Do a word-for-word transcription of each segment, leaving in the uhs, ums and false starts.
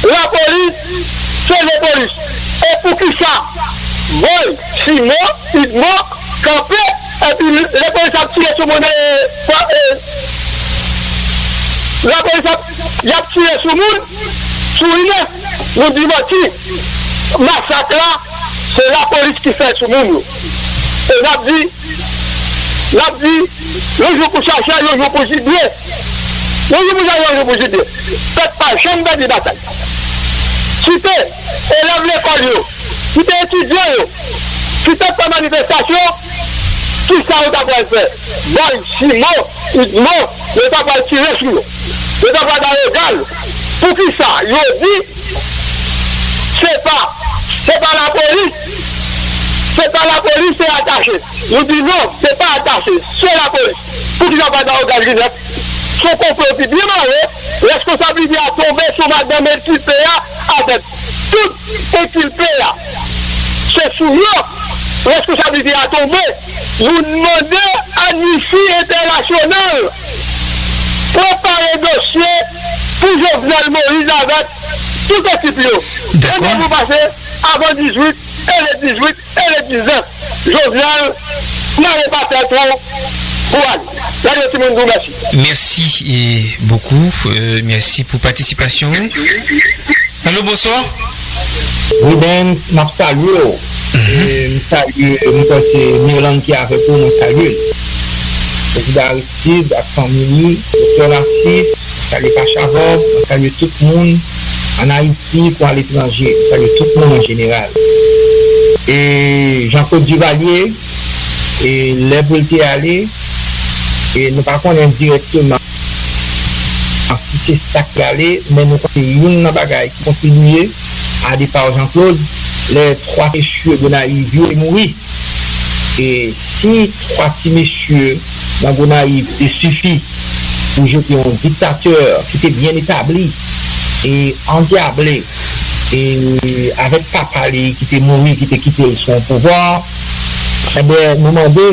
Lapolis, sove polis. E poukisa Boy, Simon, Idmo kanpe, epi lapolis ap tire sou moun, e, e, lapolis ap, y ap tire sou moun, sou inè, nou di manti. Masak la, se lapolis ki fè sou moun yo. E n ap di, n ap di, yon jou pou chache, yon jou pou jibye. Yon jou pou chache, yon jou pou jibye. Pèp pa janm pèdi batay. Kite elèv lekòl yo, kite etidyan yo, kite fè manifestasyon, kisa yo ta pral fè? Boy, Simon, Idmo, yo ta pral tire sou yo. Yo ta pral ba yo gaz. Poukisa yo di se pa, se pa lapolis, se pa lapolis, se atache. Nou di non, se pa atache, se lapolis. Poukisa pa ta ogazinè? Se yon konplo ki byen mare, responsablite a tonbe sou madanm Ekilpe a avèk tout Ekilpe a. Se sou yo responsablite a tonbe. Nou mande Amnisti Entènasyonal prepare dosye pou Jovenel Moïse avèk tout ekip yo. Dakò. Randevou pase avan dizuit e le dizuit e le diznèf. Jovenel, mare pa tèt ou pou ale. Radyo Timoun di w mèsi. Mèsi, e, bokou. E, mèsi pou patisipasyon ou. Alo, bonswa. Rubens, m ap salye w. E, m salye, m kwè se Mirlande ki avèk ou, mwen salye l. Prezidan Aristide ak fanmi li, Doktè Narcisse, mwen salye Pachavòb, mwen salye tout moun ann Ayiti kou aletranje, mwen salye tout moun an jeneral. E Jean Claude Duvalier, e lè pou l te ale, e nou pa konnen dirèkteman si se sa k prale, men nou konnen se youn nan bagay ki kontribiye a depa Jean Claude, lè twa mesye Gonayiv yo te mouri. E si twa ti mesye nan Gonayiv te sifi pou jete yon diktatè ki te byen etabli e andyable, e avèk papa li ki te mouri, ki te kite l sou yon pouvwa, enben, nou mande,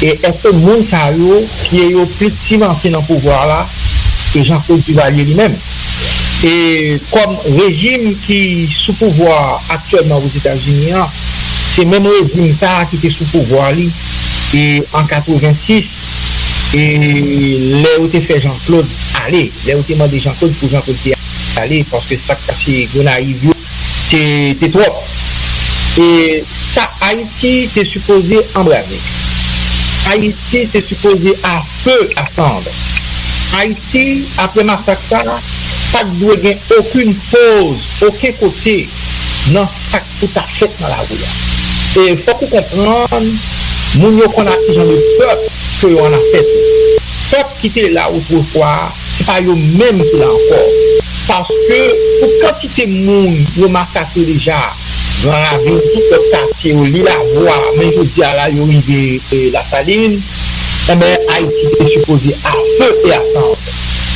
e èske moun sa yo, pye yo plis simante nan pouvwa la ke Jean Claude Duvalier li menm? E kòm rejim ki sou pouvwa aktyèlman Ozetazini an, se menm rejim sa a ki te sou pouvwa li, e an katrevensis, e lè yo te fè Jean Claude ale, lè yo te mande Jean Claude pou Jean Claude te ale, paske sa k pase Gonayiv yo, te, te twòp. E sa Ayiti te sipoze anbrase. Ayiti te sipoze a feu à cendre. Ayiti, apre masak sa, pa t dwe gen okenn poz, okenn kote nan sa k pou ta fèt nan lari a. E fòk ou konprann, moun yo konn ak ki jan de pèp ke yo ann afète. Pèp ki te la otrefwa, se pa yo menm ki la ankò. Paske pou kantite moun yo masakre deja, Gran Ravin, tout lòt katye yo, Lil Avwa, men jodi a la, yo rive, e, Lasalin, enben, Ayiti te sipoze à feu et à cendre.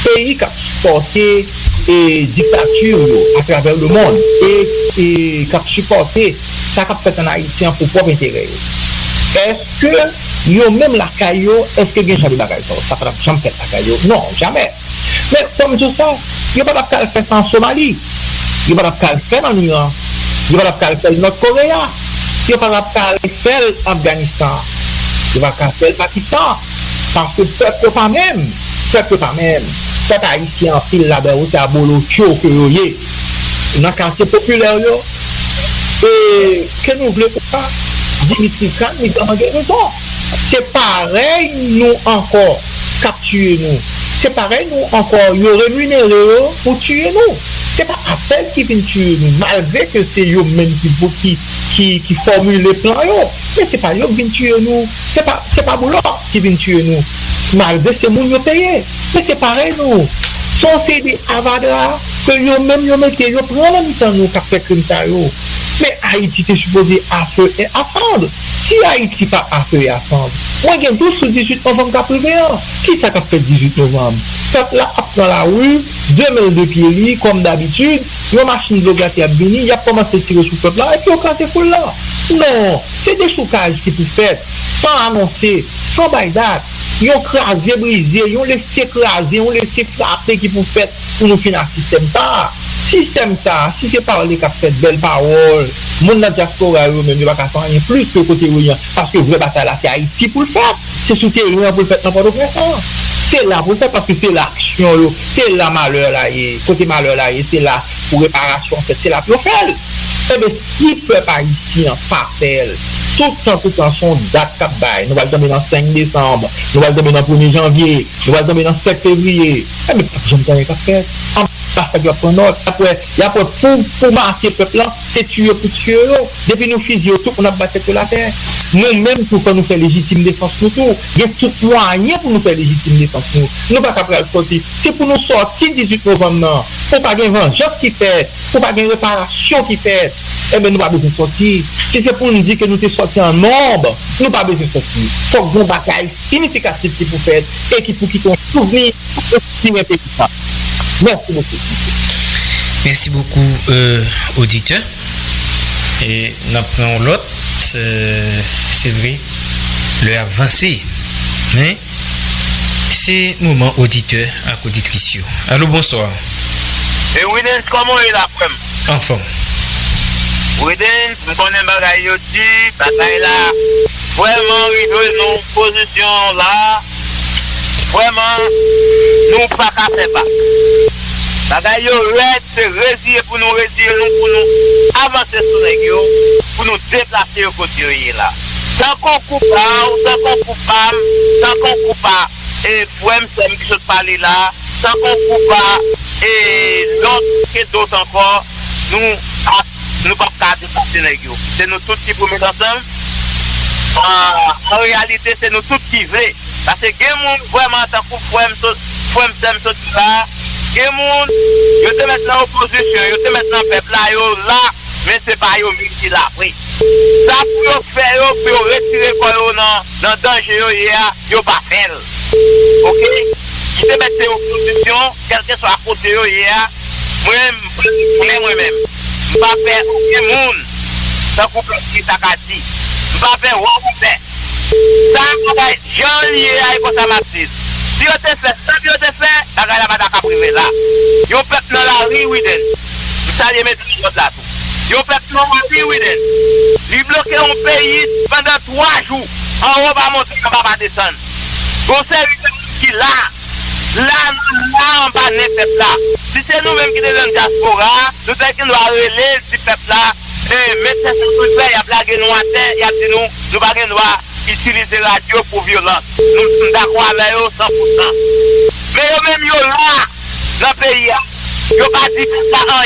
Peyi k ap sipòte, e, diktati yo atravè lemonn e, e k ap sipòte sa k ap fèt ann Ayiti an pou pwòp enterè yo. Èske yo menm lakay yo, èske gen jan de bagay sa yo? Sa pa t ap janm fèt lakay yo. Non, jamè. Men, kòm di w sa, yo pa t ap ka al fè sa an Somali. Yo pa t ap ka al fè l ann Iran. Yo pa t ap ka al fè l Nòt Koreya. Yo pa t ap ka al fè l Afganistan. Yo pa t ap ka al fè l Pakistan. Paske pèp yo pa menm. Pèp yo pa menm. Pèp ayisyen anpil ladan yo se abolotcho ke yo ye. Nan katye popilè yo, e ke nou vle ou pa, Dimitri Khan li vrèman gen rezon. Se parèy nou ankò k ap tiye nou. Se parèy nou ankò yo reminere yo pou tiye nou. Se pa APEL ki vin tiye nou, malgre ke se yo menm ki, ki, ki, ki fòmile plan yo. Men se pa yo k vin tiye nou. Se pa, se pa Boulò ki vin tiye nou, malgre se moun yo peye. Men se parèy nou. Se yon seri de avadra ke yo menm yo mete, yo pran nan mitan nou k ap fè krim sa yo. Men Ayiti te sipoze à feu et à cendre. Si Ayiti pa à feu et à cendre, mwen gen dout sou dizuit novanm k ap rive an. Kisa k ap fèt dizuit novanm? Pèp la ap pran lari, de men l de pye li, kòm dabitid, yon machin dlo glase ap vini, y ap kòmanse tire sou pèp la, epi yo kraze foul la. Non, se dechoukaj ki pou fèt, san anonse, san bay dat. Yon kraze brize, yon lese kraze, yon lese frape ki pou fèt pou nou fini ak sistèm sa a. Sistèm sa a, si se pale k ap fèt, bèl pawòl, moun nan dyaspora yo menm, yo pa ka fè anyen plis ke kote yo ye an, paske vrè batay la, se Ayiti pou l fèt, se sou teren an pou l fèt nan Pòtoprens lan. Se la pou l fèt, paske se la aksyon yo, se la malè la ye, kote malè la ye, se la pou reparasyon fèt, se la pou yo fè l. Enben, si pèp ayisyen an pa fè l, tout tan, tout tan, se yon dat k ap bay. Nou pral tonbe nan senk desanm, nou pral tonbe nan premye janvye, nou pral tonbe nan sèt fevriye. Enben, p ap janm gen anyen k ap fèt. Anba sa, y ap pran nòt. Y ap wè, y ap wè pou, pou make pèp la, se tiye pou tiye yo. Depi nou fiziye yo, tout moun ap bat tèt yo l atè. Nou menm tou, fò nou fè lejitim defans nou tou. Gen tout mwayen pou nou fè lejitim defans nou. Nou pa ka pral sòti. Se pou nou sòti dizuit novanm nan. Pou pa gen vanjans ki fèt. Pou pa gen reparasyon ki fèt, enben, nou pa bezwen sòti. Si se pou n di ke nou te sòti an nonb, nou pa bezwen sòti. Fòk gen yon batay siyifikatif ki pou fèt e ki pou kite yon souvni pou kontinye peyi sa. Mèsi bokou. Mèsi bokou, euh, oditè. E n ap pran yon lòt, euh, se vre, lè ap vanse. Men, se moman oditè ak oditris yo. Alo, bonswa. E Wilens, kòman w ye la, frè m? Anfòm. Wilens, m konnen bagay yo di, bagay la vrèman rive nan yon pozisyon la, vrèman, nou pa ka fè bak. Bagay yo rèd, se reziye pou nou reziye nou, pou nou avanse sou nèg yo, pou nou deplase yo kote yo ye la. Tankou kou pa w, tankou kou pa m, tankou kou pa e frè m, sè m ki sot pale la, tankou kou pa e lòt ke dòt ankò, nou ap, nou p ap ka deplase nèg yo. Se nou tout ki pou met ansanm. An, an reyalite, se nou tout ki vle. Paske gen moun vrèman tankou frè m sot, frè m, sè m sot di la, gen moun, yo te mèt nan opozisyon, yo te mèt nan pèp la, yo la, men se pa yo menm ki la vre. Sa pou yo fè yo, pou yo retire kò yo nan, nan danje yo ye a, yo pa fè l. Oke? Ki te mèt se opozisyon, kèlkeswa kote yo ye a, mwen, m pa fè mwen menm. M pa fè okenn moun, tankou pèp ki ta ka di. M pa fè wòm fè. Sa bagay jan l ye a, e konsa m ap di l. Si yo te fè sa pou yo te fè, bagay la pa ta ka rive la. Yon pèp nan lari, Widen. M salye medam Claude la tou. Yon pèp nan lari, Widen. Li bloke yon peyi pandan twa jou. Anwo pa monte, anba pa desann. Gon seri de moun ki la. La, nou la anba nen pèp la. Si se nou menm ki te nan dyaspora, nou ta gen dwa rele l, di pèp la, e, men se sa pou l fè, y ap lage nou atè, y ap di nou, nou pa gen dwa itilize radyo pou vyolans. Nou, m dakò avè yo san pou san. Men yo menm yo la nan peyi a. Yo pa di pèp la anyen.